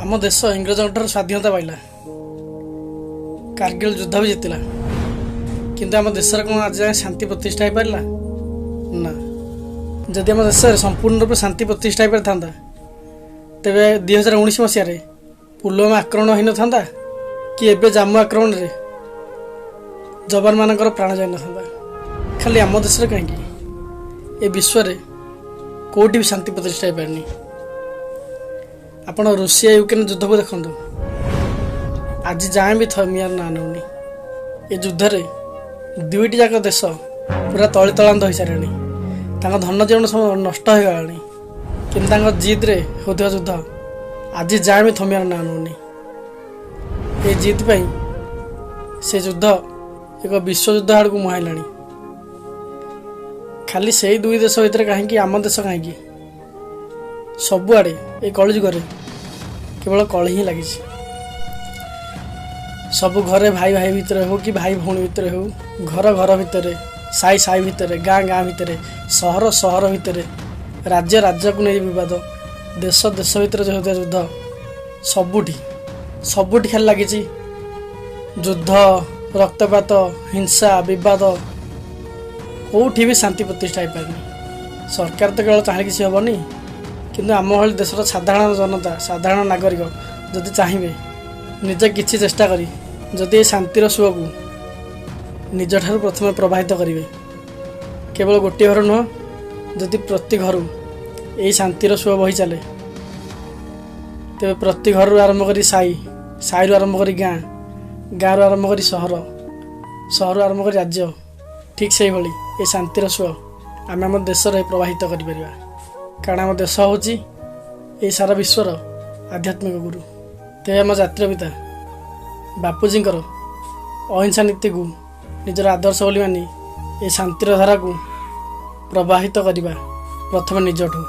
ଆମ ଦେଶ ଇଂରେଜଙ୍କଠାରୁ ସ୍ୱାଧୀନତା ପାଇଲା, କାର୍ଗିଲ ଯୁଦ୍ଧ ବି ଜିତିଲା, କିନ୍ତୁ ଆମ ଦେଶରେ କ'ଣ ଆଜି ଯାଏଁ ଶାନ୍ତି ପ୍ରତିଷ୍ଠା ହେଇପାରିଲା ନା? ଯଦି ଆମ ଦେଶରେ ସମ୍ପୂର୍ଣ୍ଣ ରୂପେ ଶାନ୍ତି ପ୍ରତିଷ୍ଠା ହେଇପାରିଥାନ୍ତା, ତେବେ 2019 ମସିହାରେ ପୁଲୱାମା ଆକ୍ରମଣ ହୋଇନଥାନ୍ତା କି ଏବେ ଜାମ୍ମୁ ଆକ୍ରମଣରେ ଯବାନମାନଙ୍କର ପ୍ରାଣ ଯାଇନଥାନ୍ତା। ଖାଲି ଆମ ଦେଶରେ କାହିଁକି, ଏ ବିଶ୍ୱରେ କେଉଁଠି ବି ଶାନ୍ତି ପ୍ରତିଷ୍ଠା ହେଇପାରିନି। ଆପଣ ରୁଷିଆ ୟୁକ୍ରେନ୍ ଯୁଦ୍ଧକୁ ଦେଖନ୍ତୁ, ଆଜି ଯାଏଁ ବି ଥମିବାର ନାଁ ନେଉନି। ଏ ଯୁଦ୍ଧରେ ଦୁଇଟି ଯାକ ଦେଶ ପୁରା ତଳିତଳାନ୍ତ ହୋଇସାରିଲେଣି, ତାଙ୍କ ଧନ ଜୀବନ ସବୁ ନଷ୍ଟ ହୋଇଗଲାଣି, କିନ୍ତୁ ତାଙ୍କ ଜିଦ୍ରେ ହେଉଥିବା ଯୁଦ୍ଧ ଆଜି ଯାଏଁ ବି ଥମିବାର ନାଁ ନେଉନି। ଏ ଜିଦ୍ ପାଇଁ ସେ ଯୁଦ୍ଧ ଏକ ବିଶ୍ୱଯୁଦ୍ଧ ଆଡ଼କୁ ମୁହାଁଇଲାଣି। ଖାଲି ସେଇ ଦୁଇ ଦେଶ ଭିତରେ କାହିଁକି, ଆମ ଦେଶ କାହିଁକି, ସବୁଆଡ଼େ ଏ କଳିଯୁଗରେ କେବଳ କଳି ହିଁ ଲାଗିଛି। ସବୁ ଘରେ ଭାଇ ଭାଇ ଭିତରେ ହେଉ କି ଭାଇ ଭଉଣୀ ଭିତରେ ହେଉ, ଘର ଘର ଭିତରେ, ସାହି ସାହି ଭିତରେ, ଗାଁ ଗାଁ ଭିତରେ, ସହର ସହର ଭିତରେ, ରାଜ୍ୟ ରାଜ୍ୟକୁ ନେଇ ବିବାଦ, ଦେଶ ଦେଶ ଭିତରେ ଯେଉଁ ହେଉଥିବା ଯୁଦ୍ଧ, ସବୁଠି ସବୁଠି ଖାଲି ଲାଗିଛି ଯୁଦ୍ଧ, ରକ୍ତପାତ, ହିଂସା, ବିବାଦ। କେଉଁଠି ବି ଶାନ୍ତି ପ୍ରତିଷ୍ଠା ହେଇପାରିନି। ସରକାର ତ କେବଳ ଚାହିଁଲେ କିଛି ହେବନି, କିନ୍ତୁ ଆମ ଭଳି ଦେଶର ସାଧାରଣ ଜନତା, ସାଧାରଣ ନାଗରିକ ଯଦି ଚାହିଁବେ, ନିଜେ କିଛି ଚେଷ୍ଟା କରି ଯଦି ଏ ଶାନ୍ତିର ସୁଅକୁ ନିଜଠାରୁ ପ୍ରଥମେ ପ୍ରବାହିତ କରିବେ, କେବଳ ଗୋଟିଏ ଘର ନୁହଁ, ଯଦି ପ୍ରତି ଘରୁ ଏଇ ଶାନ୍ତିର ସୁଅ ବହି ଚାଲେ, ତେବେ ପ୍ରତି ଘରରୁ ଆରମ୍ଭ କରି ସାହି, ସାହିରୁ ଆରମ୍ଭ କରି ଗାଁ, ଗାଁରୁ ଆରମ୍ଭ କରି ସହର, ସହରରୁ ଆରମ୍ଭ କରି ରାଜ୍ୟ, ଠିକ୍ ସେଇଭଳି ଏ ଶାନ୍ତିର ସୁଅ ଆମେ ଆମ ଦେଶରେ ପ୍ରବାହିତ କରିପାରିବା। କାରଣ ଆମ ଦେଶ ହେଉଛି ଏଇ ସାରା ବିଶ୍ୱର ଆଧ୍ୟାତ୍ମିକ ଗୁରୁ। ତେବେ ଆମ ଜାତିର ପିତା ବାପୁଜୀଙ୍କର ଅହିଂସା ନୀତିକୁ ନିଜର ଆଦର୍ଶ ବୋଲି ମାନି ଏ ଶାନ୍ତିର ଧାରାକୁ ପ୍ରବାହିତ କରିବା ପ୍ରଥମେ ନିଜଠୁ।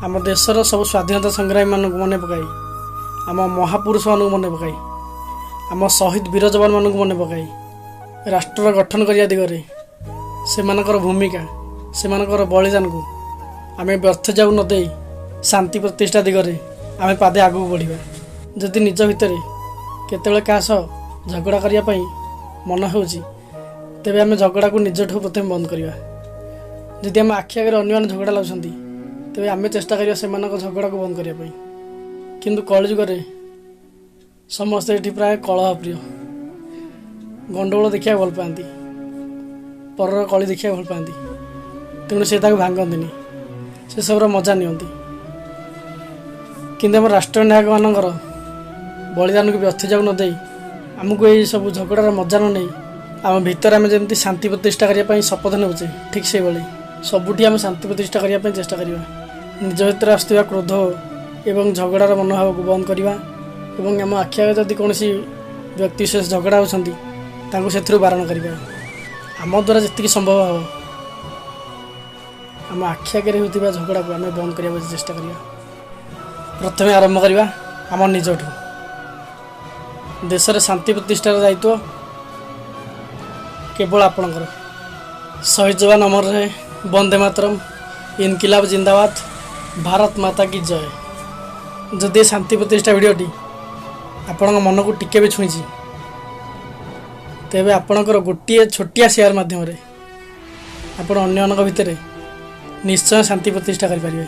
ଆମ ଦେଶର ସବୁ ସ୍ୱାଧୀନତା ସଂଗ୍ରାମୀମାନଙ୍କୁ ମନେ ପକାଇ, ଆମ ମହାପୁରୁଷମାନଙ୍କୁ ମନେ ପକାଇ, ଆମ ଶହୀଦ ବୀର ଯବାନମାନଙ୍କୁ ମନେ ପକାଇ ରାଷ୍ଟ୍ର ଗଠନ କରିବା ଦିଗରେ ସେମାନଙ୍କର ଭୂମିକା, ସେମାନଙ୍କର ବଳିଦାନକୁ ଆମେ ବ୍ୟର୍ଥ ଯାଉ ନ ଦେଇ ଶାନ୍ତି ପ୍ରତିଷ୍ଠା ଦିଗରେ ଆମେ ପାଦେ ଆଗକୁ ବଢ଼ିବା। ଯଦି ନିଜ ଭିତରେ କେତେବେଳେ କାହା ସହ ଝଗଡ଼ା କରିବା ପାଇଁ ମନ ହେଉଛି, ତେବେ ଆମେ ଝଗଡ଼ାକୁ ନିଜଠୁ ପ୍ରଥମେ ବନ୍ଦ କରିବା। ଯଦି ଆମ ଆଖି ଆଗରେ ଅନ୍ୟମାନେ ଝଗଡ଼ା ଲାଗୁଛନ୍ତି, ତେବେ ଆମେ ଚେଷ୍ଟା କରିବା ସେମାନଙ୍କ ଝଗଡ଼ାକୁ ବନ୍ଦ କରିବା ପାଇଁ। କିନ୍ତୁ କଳିଯୁଗରେ ସମସ୍ତେ ଏଠି ପ୍ରାୟ କଳହ ପ୍ରିୟ, ଗଣ୍ଡଗୋଳ ଦେଖିବାକୁ ଭଲ ପାଆନ୍ତି, ପରର କଳି ଦେଖିବାକୁ ଭଲ ପାଆନ୍ତି, ତେଣୁ ସେ ତାକୁ ଭାଙ୍ଗନ୍ତିନି, ସେସବୁର ମଜା ନିଅନ୍ତି। କିନ୍ତୁ ଆମ ରାଷ୍ଟ୍ର ନାୟକମାନଙ୍କର ବଳିଦାନକୁ ବ୍ୟର୍ଥ ଯାଉ ନ ଦେଇ, ଆମକୁ ଏଇ ସବୁ ଝଗଡ଼ାର ମଜା ନ ନେଇ, ଆମ ଭିତରେ ଆମେ ଯେମିତି ଶାନ୍ତି ପ୍ରତିଷ୍ଠା କରିବା ପାଇଁ ଶପଥ ନେଉଛେ, ଠିକ୍ ସେଇଭଳି ସବୁଠି ଆମେ ଶାନ୍ତି ପ୍ରତିଷ୍ଠା କରିବା ପାଇଁ ଚେଷ୍ଟା କରିବା। ନିଜ ଭିତରେ ଆସୁଥିବା କ୍ରୋଧ ଏବଂ ଝଗଡ଼ାର ମନୋଭାବକୁ ବନ୍ଦ କରିବା ଏବଂ ଆମ ଆଖି ଆଗରେ ଯଦି କୌଣସି ବ୍ୟକ୍ତି ବିଶେଷ ଝଗଡ଼ା ହେଉଛନ୍ତି, ତାଙ୍କୁ ସେଥିରୁ ବାରଣ କରିବା। ଆମ ଦ୍ୱାରା ଯେତିକି ସମ୍ଭବ ହେବ, ଆମ ଆଖି ଆଗରେ ହେଉଥିବା ଝଗଡ଼ାକୁ ଆମେ ବନ୍ଦ କରିବାକୁ ଚେଷ୍ଟା କରିବା। ପ୍ରଥମେ ଆରମ୍ଭ କରିବା ଆମ ନିଜଠୁ। ଦେଶରେ ଶାନ୍ତି ପ୍ରତିଷ୍ଠାର ଦାୟିତ୍ୱ କେବଳ ଆପଣଙ୍କର। ଶହୀଦ ଯବାନ ଅମର ରହେ। ବନ୍ଦେ ମାତରମ୍। ଇନକିଲାବ ଜିନ୍ଦାବାଦ। ଭାରତ ମାତା କି ଜୟ। ଯଦି ଏ ଶାନ୍ତି ପ୍ରତିଷ୍ଠା ଭିଡ଼ିଓଟି ଆପଣଙ୍କ ମନକୁ ଟିକେ ବି ଛୁଇଁଛି, ତେବେ ଆପଣଙ୍କର ଗୋଟିଏ ଛୋଟିଆ ସେୟାର ମାଧ୍ୟମରେ ଆପଣ ଅନ୍ୟମାନଙ୍କ ଭିତରେ ନିଶ୍ଚୟ ଶାନ୍ତି ପ୍ରତିଷ୍ଠା କରିପାରିବେ।